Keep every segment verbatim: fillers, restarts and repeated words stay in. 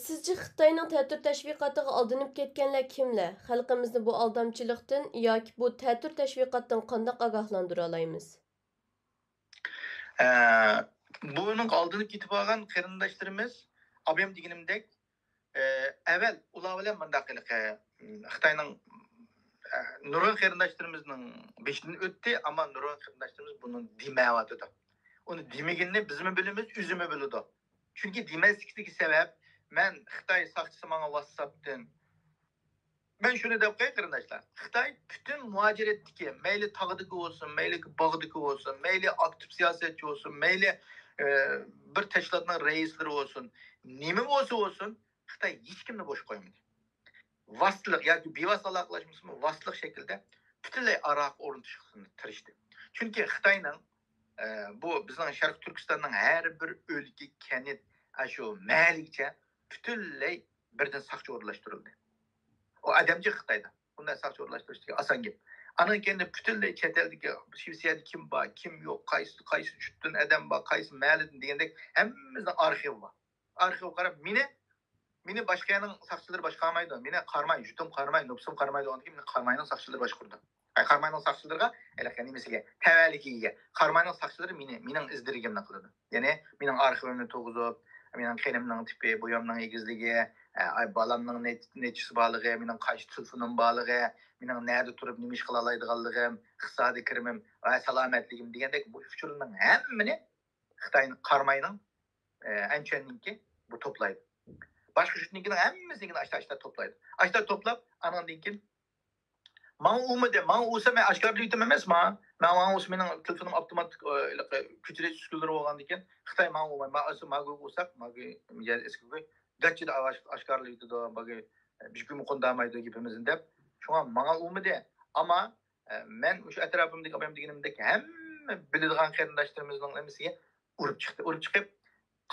سىزچە خىتاينىڭ تەتۈر تەشۋىقاتىغا ئالدىنىپ كەتكەنلەر كىملەر؟ خەلقىمىزنى بۇ ئالدامچىلىقتىن ياكى بۇ تەتۈر تەشۋىقاتتىن قانداق ئاگاھلاندۇرالايمىز؟ ئە، بۇنىڭ ئالدىنى كېتىپ ئالغان قېرىنداشلىرىمىز، ئابايام دېگىنىمدەك، ئە، ئەۋۋەل ئۇلار بىلەن مۇنداق ھېلىقى، خىتاينىڭ، ئە، نۇرغۇن قېرىنداشلىرىمىزنىڭ بېشىدىن ئۆتتى، ئەمما نۇرغۇن قېرىنداشلىرىمىز بۇنى دېمەيۋاتىدۇ. ئۇنى دېمىگىنىنى بىزمۇ بىلىمىز، ئۆزىمۇ بىلىدۇ. چۈنكى دېمەسلىكتىكى سەۋەب، مەن خىتاي ساقچىسى ماڭا ۋاتساپتىن، مەن شۇنى دەپ قوياي قېرىنداشلار، خىتاي پۈتۈن مۇھاجىرەتتىكى، مەيلى تاغدىكى بولسۇن، مەيلى باغدىكى بولسۇن، مەيلى ئاكتىپ سىياسەتچى بولسۇن، مەيلى ئە، بىر تەشكىلاتنىڭ رەئىسلىرى بولسۇن، نېمە بولسا بولسۇن، خىتاي ھېچكىمنى بوش قويمىدى. ۋاسىتىلىق ياكى بىۋاسىتە ئالاقىلەشمىسىمۇ، ۋاسىتىلىق شەكىلدە پۈتۈنلەي ئاراغا ئورنىتىشقا تىرىشتى. چۈنكى خىتاينىڭ، ئە، بۇ بىزنىڭ شەرقىي تۈركىستاننىڭ ھەر بىر ئۆلكە، كەنت، ئاشۇ مەھەللىگىچە پۈتۈنلەي بىردىن ساقچى ئورۇنلاشتۇرۇلدى. ئۇ ئادەمچى خىتايدا. بۇنداق ساقچى ئورۇنلاشتۇرۇش دېگەن ئاسان گەپ. ئانىڭ كەينىدىن پۈتۈنلەي چەت ئەلدىكى شىۋېتسىيەدە كىم بار، كىم يوق، قايسى، قايسى جۇتتىن ئادەم بار، قايسى مەھەللىدىن دېگەندەك ھەممىمىزنىڭ ئارخىۋى بار. ئارخىۋغا قاراپ، مېنى، مېنى باشقا يەرنىڭ ساقچىلىرى باشقارمايدۇ. مېنى قارىماي، جۇتۇم قارىماي، نوپۇسۇم قارىمايدۇ. ئاندىن كېيىن مېنى قارىماينىڭ ساقچىلىرى باشقۇرىدۇ. ئاي، قارىماينىڭ ساقچىلىرىغا، ھېلىقى نېمىسىگە، تەۋەلىكىگە. قارىماينىڭ ساقچىلىرى مېنى، مېنىڭ ئىز دېرىكىمنى قىلىدۇ. يەنى مېنىڭ ئارخىۋىمنى تۇرغۇزۇپ، مېنىڭ قېنىمنىڭ تىپى، بويامنىڭ ئېگىزلىكى، ئە، ئاي، بالامنىڭ نەچ-، نەچچىسى بارلىقى، مېنىڭ قايسى تېلېفونۇم بارلىقى، مېنىڭ نەدە تۇرۇپ نېمە ئىش قىلالايدىغانلىقىم، ئىقتىسادىي كىرىمىم ۋە سالامەتلىكىم دېگەندەك بۇ ئۇچۇرلارنىڭ ھەممىنى خىتاي قارىماينىڭ، ئە، ئەنچۈەننىڭكى بۇ توپلايدۇ. باشقا جۇتنىڭكىنىڭ ھەممىسىنىڭكىنى ئاشتا-ئاشتا توپلايدۇ. ئاشتا توپلاپ، ئانىڭدىن كېيىن ماڭا ئۇرمىدى. ماڭا ئۇرسا مەن ئاشكارىلايتتىم ئەمەسما؟ مەن ماڭا ئۇرسا مېنىڭ تېلېفونۇم ئاپتوماتىك، ئە، ھېلىقى كۆچۈرۈش ئۈسكۈنىلىرى بولغاندىكىن خىتاي ماڭا ئۇرماي. ماڭا ئۇرسا ماگۇ ئۇرساق، ماگۇ يەر ئەسكىگۇ گاچچىدا ئاش-، ئاشكارىلايتىدۇ، ماگۇ بىر كۈنمۇ قوندامايدۇ گېپىمىزنى دەپ. شۇڭا ماڭا ئۇرمىدى. ئەمما، ئە، مەن مۇشۇ ئەتراپىمدىكى ئابايام دېگىنىمدەك ھەممە بىلىدىغان قېرىنداشلىرىمىزنىڭ ھەممىسىگە ئۇرۇپ چىقتى. ئۇرۇپ چىقىپ،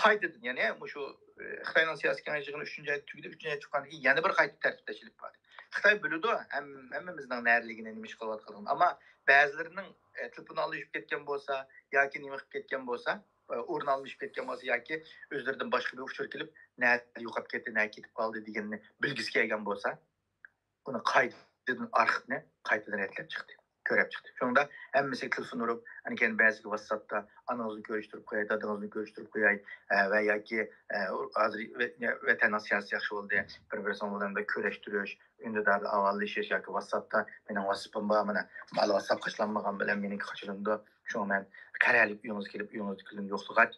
قايتىدىن، يەنى مۇشۇ، ئى، خىتاينىڭ سىياسىي كېڭەش يىغىنى ئۈچىنچى ئايدا تۈگىدى، ئۈچىنچى ئايدا چىققاندىن كېيىن يەنە بىر قايتا تەرتىپ تەشكىل قىلىپ باردى. خىتاي بىلىدۇ، ھەم-، ھەممىمىزنىڭ نەدىلىكىنى، نېمە ئىش قىلىۋاتقانلىقىنى. ئەمما بەزىلىرىنىڭ، ئى، تېلېفونى ئالمىشىپ كەتكەن بولسا ياكى نېمە قىلىپ كەتكەن بولسا، ئى، ئورنى ئالمىشىپ كەتكەن بولسا ياكى ئۆزلىرىدىن باشقا بىر ئۇچۇر كېلىپ، نەدە يوقاپ كەتتى، نەگە كېتىپ قالدى دېگەننى بىلگۈسى كەلگەن بولسا، ئۇنى قايتىدىن ئارخىپنى قايتىدىن رەتلەپ چىقتى، كۆرەپ چىقتى. شۇنىڭدا ھەممىسىگە تېلېفون ئۇرۇپ، ئاندىن كېيىن بەزىگە ۋاتساپتا ئانىڭىزنى كۆرۈشتۈرۈپ قوياي، دادىڭىزنى كۆرۈشتۈرۈپ قوياي، ئە، ۋە ياكى، ئە، ھازىر ۋە-، ۋەتەننىڭ سىياسىتى ياخشى بولدى، بىر-بىرسىنىڭ بىلەن بىر كۆرۈشتۈرۈش، ئۈندىداردا ئاۋازلىشىش ياكى ۋاتساپتا مېنىڭ ۋاتساپىم بار، مانا، ھازىر ۋاتساپ قاچىلانمىغان بىلەن مېنىڭكى قاچىلىنىدۇ. شۇڭا مەن قەرەلىك ئۆيىڭىزگە كېلىپ، ئۆيىڭىزدىكىلىرىنى يوقلىغاچ،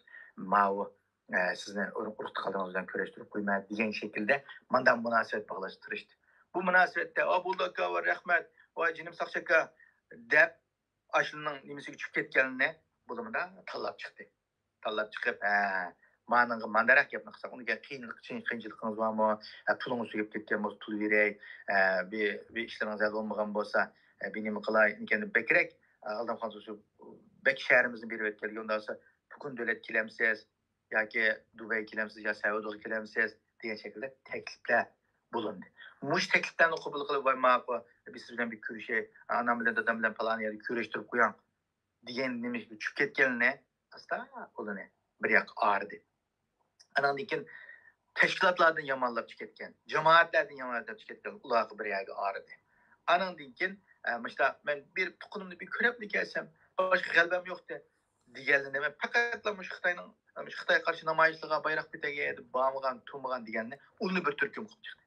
ماۋۇ ئە، سىزنى ئۇرۇق-، ئۇرۇق-تۇغقانلىرىڭىز بىلەن كۆرۈشتۈرۈپ قويمەن دېگەن شەكىلدە مانداق مۇناسىۋەت باغلاشقا تىرىشتى. بۇ مۇناسىۋەتتە، «ئابۇللا ئاكا، ۋە رەھمەت، ۋاي جېنىم ساقچى ئاكا» دەپ، ئاشۇنىڭ نېمىسىگە چۈشۈپ كەتكەنلىكىنى بۇلار مۇنداق تاللاپ چىقتى. تاللاپ چىقىپ، ھە، مانىڭغا مانداراق گەپنى قىلساق، ئۇنىڭ قىيىنلىق، قىيىن-، قىيىنچىلىقىڭىز بارمۇ؟ ھە، پۇلىڭىز تۈگەپ كەتكەن بولسا، پۇل بېرەي. ھە، بىر، بىر ئىشلىرىڭىز ھەل بولمىغان بولسا، ھە، بىر نېمە قىلاي؟ ئىنكەن بەكرەك، ھە، ئالدام قالسا، بەك شەھىرىمىزنى بېرىۋەتكەنلىكى، ئۇنداق بولسا، پۈتۈن دۆلەت كېلەمسىز ياكى دۇبەي كېلەمسىز يا سەئۇدىغا كېلەمسىز دېگەن شەكىلدە تەكلىپلەر بولۇندى. مۇشۇ تەكلىپلەرنى قوبۇل قىلىپ، ۋاي ماقۇل، بىز سىز بىلەن بىر كۆرۈشەي، ئانام بىلەن دادام بىلەن پالان يەردە كۆرۈشتۈرۈپ قوياڭ دېگەن نېمىگە چۈشۈپ كەتكەنلىكىنى ئاستا ئۇلىنى بىر ياققا ئايرىدى. ئاناندىن كېيىن تەشكىلاتلاردىن يامانلاپ چىقىۋەتكەن، جامائەتلەردىن يامانلاپ چىقىۋەتكەن، ئۇلارغا بىر يەرگە ئايرىدى. ئاناندىن كېيىن، ئە، مۇشۇنداق مەن بېرىپ تۇغقىنىمنى بىر كۆرۈپلا كەلسەم، باشقا غەلىبەم يوقتى دېگەنلىرىنى مەن پەقەتلا مۇشۇ خىتاينىڭ، مۇشۇ خىتايغا قارشى نامايىشلارغا بايراق كۆتەرگەن يەردە بارمىغان، تۇرمىغان دېگەننى ئۇلىنى بىر تۈركۈم قىلىپ چىقتى.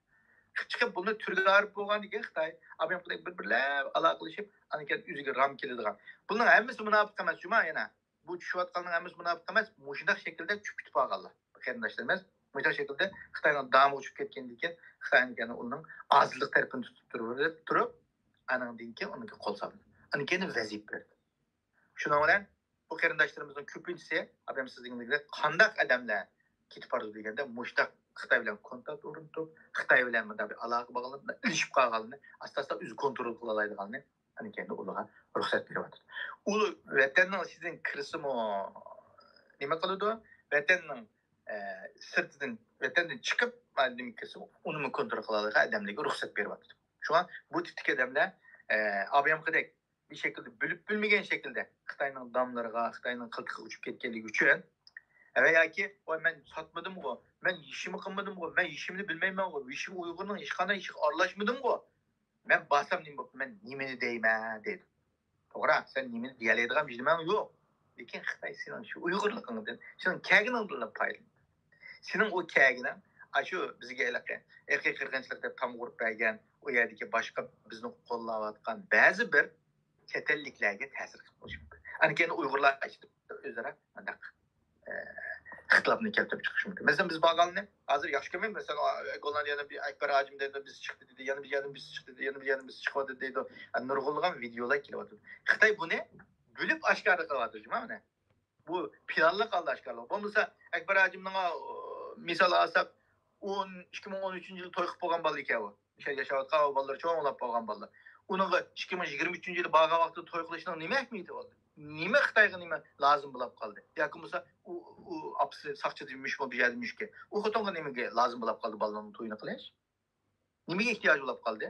قىلىپ چىقىپ، بۇنى تۈرگە ئايرىپ بولغاندىن كېيىن خىتاي، ئابايام بىر-بىرلەپ ئالاقىلىشىپ، ئاندىن كېيىن ئۆزىگە رام كېلىدىغان. بۇنىڭ ھەممىسى مۇناپىق ئەمەس جۇما يەنە. بۇ چۈشۈۋاتقاننىڭ ھەممىسى مۇناپىق ئەمەس، مۇشۇنداق شەكىلدە چۈشۈپ كېتىپ قالغانلار. قېرىنداشلىرىمىز مۇشۇنداق شەكىلدە خىتاينىڭ دامىغا چۈشۈپ كەتكەندىن كېيىن، خىتاينىڭ يەنە ئۇنىڭ ئاجىزلىق تەرىپىنى تۇتۇپ تۇرۇپ، تۇرۇپ، ئانىڭدىن كېيىن ئۇنىڭغا قول سالدى. ئاندىن كېيىن ۋەزىپە بەردى. شۇنىڭ بىلەن بۇ قېرىنداشلىرىمىزنىڭ كۆپىنچىسى، ئادەم سىز دېگەندەك، قانداق ئادەملەر كېتىپ بارىدۇ دېگەندە، مۇشۇنداق خىتاي بىلەن كونتاكت ئورنىتىپ، خىتاي بىلەن مۇنداق بىر ئالاقە باغلىنىپ، ئىلىشىپ قالغانلىرىنى ئاستا-ئاستا ئۆزى كونترول قىلالايدىغانلىرىنى ئەنە كەينىدە ئۇلارغا رۇخسەت بېرىۋاتىدۇ. ئۇ ۋەتەننىڭ ئىچىدىن كىرسىمۇ نېمە قىلىدۇ؟ ۋەتەننىڭ، ئە، سىرتىدىن، ۋەتەندىن چىقىپ، نېمە كىرسىمۇ ئۇنىمۇ كونترول قىلالايدىغان ئادەملەرگە رۇخسەت بېرىۋاتىدۇ. شۇڭا بۇ تىپتىكى ئادەملەر، ئە، ئابايامقىدەك بىر شەكىلدە بىلىپ بىلمىگەن شەكىلدە خىتاينىڭ داملىرىغا، خىتاينىڭ قىلتىقىغا ئۇچۇپ كەتكەنلىكى ئۈچۈن، ۋە ياكى، ۋاي، مەن ساتمىدىمغۇ، مەن ھېچنېمە قىلمىدىمغۇ، مەن ھېچنېمىنى بىلمەيمەنغۇ، ھېچ ئۇيغۇرنىڭ ھېچقانداق ئىشىغا ئارىلاشمىدىمغۇ، مەن بارسام نېمە بوپتۇ، مەن نېمىنى دەيمەن دەيدۇ. توغرا، سەن نېمىنى دېيەلەيدىغان ھېچنېمەڭ يوق. لېكىن خىتاي سېنىڭ شۇ ئۇيغۇرلۇقۇڭدىن، سېنىڭ كەلگىنىڭدىنلا پايدىلىنىدۇ. سېنىڭ ئۇ كەلگىنىڭ، ئاشۇ بىزگە ھېلىقى ئىرقىي قىرغىنچىلىق دەپ تامغا ئۇرۇپ بەرگەن، ئۇ يەردىكى باشقا بىزنى قوللاۋاتقان بەزى بىر چەت ئەللىكلەرگە تەسىر قىلىپ قويۇشى مۇمكىن. ئاندىن كېيىن ئۇيغۇرلار ئىچىدە ئۆزئارا مۇنداق، ئە، ئىختىلاپنى كەلتۈرۈپ چىقىشى مۇمكىن. مەسىلەن، بىز بارغاننى ھازىر ياخشى كۆرمەيمەن. مەسىلەن، ئا، گوللاندىيەدىن بىر ئەكبەر ھاجىم دەيدۇ، بىز چىقتى دېدى، يەنە بىر يەردىن بىز چىقتى دېدى، يەنە بىر يەردىن بىز چىقىۋاتىدۇ دەيدۇ. ئە، نۇرغۇنلىغان ۋىدېئولار كېلىۋاتىدۇ. خىتاي بۇنى بىلىپ ئاشكارا قىلىۋاتىدۇ، جۇما، مانا. بۇ پىلانلىق ھالدا ئاشكارىلىق. بولمىسا، ئەكبەر ھاجىمنىڭ، ئا، مىسال ئالساق، ئون، ئىككى مىڭ ئون ئۈچىنچى يىلى توي قىلىپ بولغان بالا ئىكەن ئۇ. شۇ يەردە ياشاۋاتقان ئۇ بالىلار، چوڭ بولاپ قالغان بالىلار. ئۇنىڭغا ئىككى مىڭ يىگىرمە ئۈچىنچى يىلى بارغان ۋاقتىدا توي قىلىشنىڭ نېمە ئەھمىيىتى بولدى؟ نېمە خىتايغا نېمە لازىم بولاپ قالدى؟ ياكى بولمىسا ئۇ، ئۇ ئاپىسى ساقچىدىمىشمۇ، بۇ يەردىمىشكەن. ئۇ خوتۇنغا نېمىگە لازىم بولاپ قالدى بالىنىڭ تويىنى قىلىش؟ نېمىگە ئېھتىياجى بولاپ قالدى؟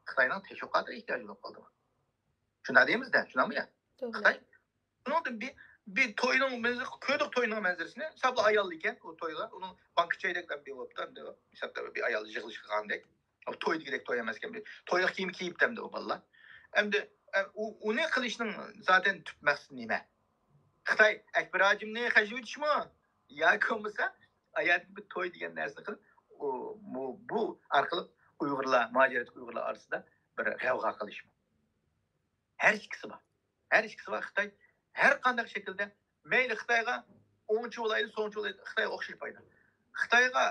خىتاينىڭ تەشۋىقاتىغا ئېھتىياجى بولاپ قالدى. شۇنداق دەيمىز-دە، شۇنداقمۇ يا؟ توغرا. خىتاي. شۇنىڭدىن بىر، بىر توينىڭ مەنزىرىسى، كۆردۇق توينىڭ مەنزىرىسىنى. ساپلا ئايال ئىكەن ئۇ تويغا. ئۇنىڭ بانكا چەيدەك بىر بولۇپتۇ، ئەمدى ھېسابتا بىر ئايال يىغىلىش قىلغاندەك. ئۇ توي دېگۈدەك توي ئەمەسكەن. بىر تويلۇق كىيىم كىيىپتۇ ئەمدى ئۇ بالىلار. ئەمدى، ئە، ئۇ، ئۇنى قىلىشنىڭ زاتەن تۈپ مەقسىتى نېمە؟ خىتاي ئەكبەر ھاجىمنى خەجلىۋېتىشمۇ؟ ياكى بولمىسا ئايالدىكى بىر توي دېگەن نەرسىنى قىلىپ، ئۇ، بۇ، بۇ ئارقىلىق ئۇيغۇرلار، مۇھاجىرەتتىكى ئۇيغۇرلار ئارىسىدا بىر غەۋغا قىلىشمۇ؟ ھەر ئىككىسى بار. ھەر ئىككىسى بار. خىتاي ھەر قانداق شەكىلدە، مەيلى خىتايغا ئوڭچى بولايلى، سوڭچى بولايلى، خىتايغا ئوخشاش پايدا. خىتايغا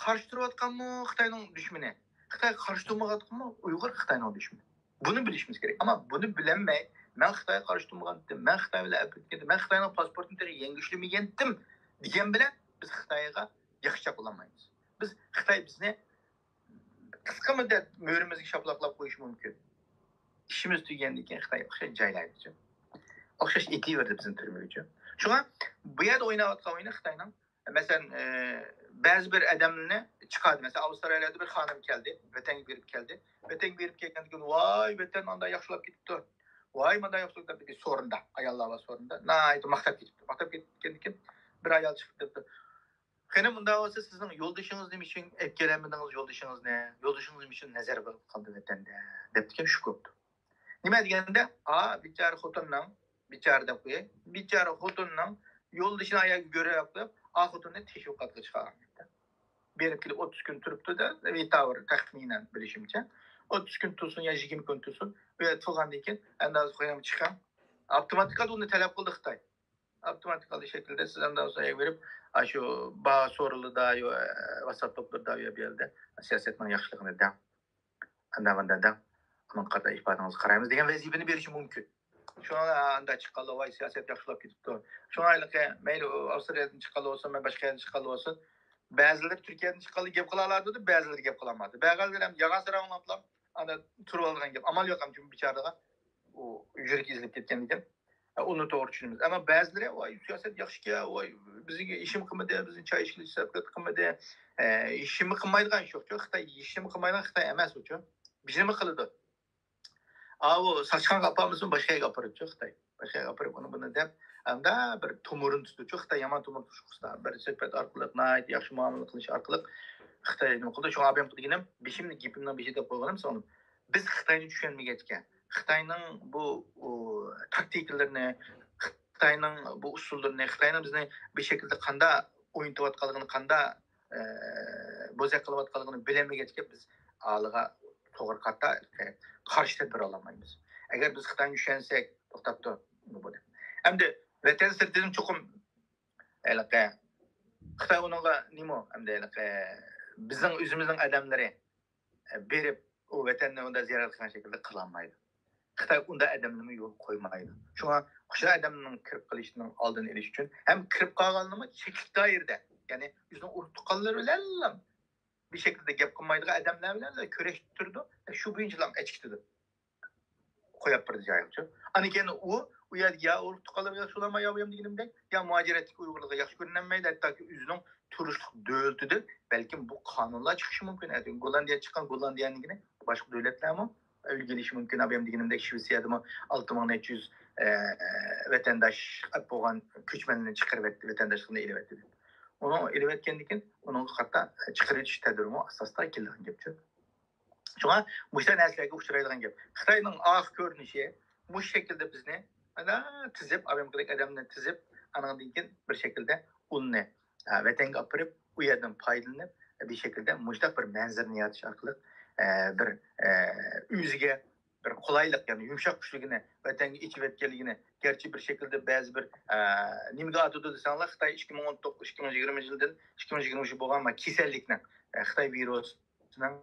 قارشى تۇرۇۋاتقانمۇ خىتاينىڭ دۈشمىنى؟ خىتايغا قارشى تۇرمايۋاتقانمۇ ئۇيغۇر خىتاينىڭ دۈشمىنى؟ بۇنى بىلىشىمىز كېرەك. ئەمما بۇنى بىلەلمەي، مەن خىتايغا قارشى تۇرمىغانتىم، مەن خىتاي بىلەن ئەپلىكەنتىم، مەن خىتاينىڭ پاسپورتىنى تېخى يەڭگۈ ئىشلىمىگەنتىم دېگەن بىلەن بىز خىتايغا ياخشىچاق بولالمايمىز. بىز خىتاي بىزنى قىسقا مۇددەت مۈرىمىزگە شاپىلاقلاپ قويۇشى مۇمكىن. ئىشىمىز تۈگىگەندىن كېيىن خىتاي ئوخشاش جايلايدۇ. ئوخشاش ئېتىۋېرىدۇ بىزنى تۈرمىگىچۇ. شۇڭا بۇ يەردە ئويناۋاتقان ئويۇنى خىتاينىڭ، مەسىلەن، ئە، بەزى بىر ئادەمنى چىقاردى. مەسىلەن، ئاۋسترالىيەدە بىر خانىم كەلدى، ۋەتەنگە بېرىپ كەلدى. ۋەتەنگە بېرىپ كەلگەندىكىن، ۋاي، ۋەتەن ئانداق ياخشىلاپ كېتىپتۇ. ۋاي، مانداق ياخشىلاپ كېتىپتۇ. سورۇندا، ئاياللار بار سورۇندا. ناھايىتى ماختاپ كېتىپتۇ. ماختاپ كەتكەندىكىن بىر ئايال چىقىپ دەپتۇ، خېنىم، ئۇنداق بولسا سىزنىڭ يولدىشىڭىزنى نېمە ئۈچۈن ئەپ كەلەلمىدىڭىز، يولدىشىڭىزنى؟ يولدىشىڭىز نېمە ئۈچۈن نەزەر قىلىپ قالدى ۋەتەندە؟ دەپتىكەن، شوك بوپتۇ. نېمە دېگەندە، ئا، بىچارە خوتۇننىڭ، بىچارە دەپ قوياي، بىچارە خوتۇننىڭ يولدىشىنى ئاياغىغا گۆرۈپ قويۇپ، ئا خوتۇننى تەشۋىقاتقا چىقارغان. بېرىپ كېلىپ ئوتتۇز كۈن تۇرۇپتۇ-دە، ئېيتاۋۇر، تەخمىنەن بىلىشىمچە. ئوتتۇز كۈن تۇرسۇن يا يىگىرمە كۈن تۇرسۇن، ئۇ يەردە تۇرغاندىن كېيىن، ئەندىزە قويۇڭ چىقىڭ. ئاپتوماتىكىدا ئۇنى تەلەپ قىلدى خىتاي. ئاپتوماتىكالىق شەكىلدە سىز ئاندىن سوراپ بېرىپ، ئاشۇ باھا سورۇنلىرىدا، يو-، ۋاتساپ توپلىرىدا، يو-، بۇ يەردە سىياسەتنىڭ ياخشىلىقىنى دەڭ. ئانداق مۇنداق دەڭ. ئۇنىڭغا قارىتا ئىپادىڭىزگە قارايمىز دېگەن ۋەزىپىنى بېرىشى مۇمكىن. شۇڭا ئاندا چىققانلار، ۋاي، سىياسەت ياخشىلاپ كېتىپتۇ. شۇڭا ھېلىقى مەيلى ئۇ ئاۋسترالىيەدىن چىققانلار بولسۇن، مەن باشقا يەردىن چىققانلار بولسۇن، بەزىلىرى تۈركىيەدىن چىققانلار گەپ قىلالىدى، بەزىلىرى گەپ قىلالمايدۇ. بەزىلىرى ھەم يالغان ساراڭ ئويناپلا ئانا تۇرۇۋالغان گەپ. ئامال يوق، ھەم بىچارىغا ئۇ يۈرىكى ئېزىلىپ كەتكەندىكىن. ئۇنى توغرا چۈشىنىمىز. ئەمما بەزىلىرى، ۋاي، سىياسەت ياخشىكەن، ۋاي، بىزگە ھېچنېمە قىلمىدى، بىزنى چاي ئىچكىلى سەپقەت قىلمىدى. ئە، ھېچنېمە قىلمايدىغان ئىش يوقچۇ. خىتاي ھېچنېمە قىلمايدىغان خىتاي ئەمەس ئۇچۇ. بىزنېمە قىلىدۇ؟ ئاۋۇ ساچقانغا ئاپارمىسۇن، باشقا يەرگە ئاپىرىدۇچۇ خىتاي. باشقا يەرگە ئاپىرىپ ئۇنى بۇنى دەپ، ئەمدى بىر تومۇرىنى تۇتىدۇچۇ خىتاي، يامان تومۇر تۇتۇش قۇرسا. بىر سۆھبەت ئارقىلىق، ناھايىتى ياخشى مۇئامىلە قىلىش ئارقىلىق خىتاي نېمە قىلىدۇ؟ شۇڭا ئابايام دېگىنىم، بېشىمنى گېپىمنىڭ بېشىدا دەپ قويغىنىم سىڭلىم. بىز خىتاينى چۈشەنمىگەچكە، خىتاينىڭ بۇ، ئۇ، تاكتىكىلىرىنى، خىتاينىڭ بۇ ئۇسۇللىرىنى، خىتاينىڭ بىزنى بىر شەكىلدە قانداق ئوينىتىۋاتقانلىقىنى، قانداق، ئە، بوزەك قىلىۋاتقانلىقىنى بىلەلمىگەچكە، بىز ئالىغا توغرا قارىتا قارشى تەدبىر ئالالمايمىز. ئەگەر بىز خىتاينى چۈشەنسەك، توختاپتۇ، بۇ بولدى. ئەمدى ۋەتەن سىرتىدىن چوقۇم ھېلىقى خىتاي ئۇنىڭغا نېمە ئەمدى ھېلىقى بىزنىڭ ئۆزىمىزنىڭ ئادەملىرى بېرىپ ئۇ ۋەتەننى ئۇنداق زىيارەت قىلغان شەكىلدە قىلالمايدۇ. خىتاي ئۇنداق ئادەمنىمۇ يول قويمايدۇ. شۇڭا ئاشۇ ئادەمنىڭ كىرىپ قېلىشىنىڭ ئالدىنى ئېلىش ئۈچۈن ھەم كىرىپ قالغانلىرىمۇ چەكلىك دائىرىدە، يەنى ئۆزىنىڭ ئۇرۇق تۇغقانلىرى بىلەنلا بىر شەكىلدە گەپ قىلمايدىغان ئادەملەر بىلەنلا كۆرۈشتۈرىدۇ. شۇ بويىچىلا ئەچىكىتىدۇ. قويۇپ بېرىدۇ جايىغىچۇ. ئاندىن كېيىن ئۇ، ئۇ يەردە يا ئۇرۇق تۇغقانلىرىغا ياخشى بولالماي، يا بۇ يەردە دېگىنىمدەك، يا مۇھاجىرەتتىكى ئۇيغۇرلارغا ياخشى كۆرۈنەلمەيدۇ، ھەتتاكى ئۆزىنىڭ تۇرۇشلۇق دۆلىتىدىن بەلكىم بۇ قانۇنلار چىقىشى مۇمكىن. ئەتىگۈن گوللاندىيە چىققان، گوللاندىيەنىڭكىنى باشقا دۆلەتلەرمۇ ئۆلگىلىشى مۇمكىن. ئابايام دېگىنىمدەك شىۋېتسىيەدىمۇ ئالتە مىڭ نەچچە يۈز، ئە، ۋەتەنداش بولغان كۆچمەننى چىقىرىۋەتتى، ۋەتەنداشلىقىنى ئېلىۋەتتى دەپ. ئۇنى ئېلىۋەتكەندىن كېيىن ئۇنىڭغا قارىتا چىقىرىۋېتىش تەدبىرىمۇ ئاساستا كېلىدىغان گەپچۇ. شۇڭا مۇشۇنداق نەرسىلەرگە ئۇچرايدىغان گەپ. خىتاينىڭ ئاخىر كۆرۈنۈشى مۇشۇ شەكىلدە بىزنى ئانا تىزىپ، ئابايام دېگەندەك ئادەمنى تىزىپ، ئانىڭدىن كېيىن بىر شەكىلدە ئۇننى، ئە، ۋەتەنگە ئاپىرىپ، ئۇ يەردىن پايدىلىنىپ، بىر شەكىلدە مۇشۇنداق بىر مەنزىرىنى يارىتىش ئارقىلىق، ئە، بىر، ئە، ئۆزىگە بىر قولايلىق، يەنى يۇمشاق كۈچلۈكىنى ۋەتەنگە ئېچىۋەتكەنلىكىنى، گەرچە بىر شەكىلدە بەزى بىر، ئە، نېمىگە ئاتىدۇ دېسەڭلار، خىتاي ئىككى مىڭ ئون توققۇز، ئىككى مىڭ يىگىرمە يىلدىن، ئىككى مىڭ يىگىرمە بولغان ما كېسەللىكنىڭ، ئە، خىتاي ۋىرۇسىنىڭ،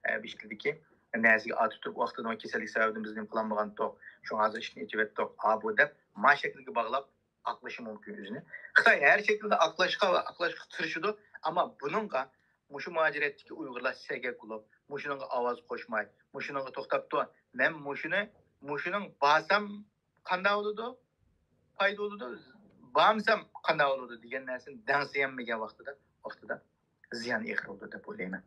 ئە، بىر شەكىلدىكى نەرسىگە ئاتىتىپ تۇرۇپ، ۋاقتىدا كېسەللىك سەۋەبىدىن بىز نېمە قىلالمىغانتۇق، شۇڭا ھازىر ئىشىكنى ئېچىۋەتتۇق، ئا، بۇ دەپ ما شەكىلگە باغلاپ ئاقلىشى مۇمكىن ئۆزىنى. خىتاي ھەر شەكىلدە ئاقلاشقا ۋە ئاقلاشقا تىرىشىدۇ، ئەمما بۇنىڭغا مۇشۇ مۇھاجىرەتتىكى ئۇيغۇرلار سەگەك بولۇپ، مۇشۇنىڭغا ئاۋاز قوشماي، مۇشۇنىڭغا توختاپتۇ، مەن مۇشۇنى، مۇشۇنىڭ بارسام قانداق بولىدۇ، پايدا بولىدۇ، بارمىسام قانداق بولىدۇ دېگەن نەرسىنى دەڭسىيەلمىگەن ۋاقتىدا، ۋاقتىدا زىيان ئېغىر بولىدۇ دەپ ئويلايمەن.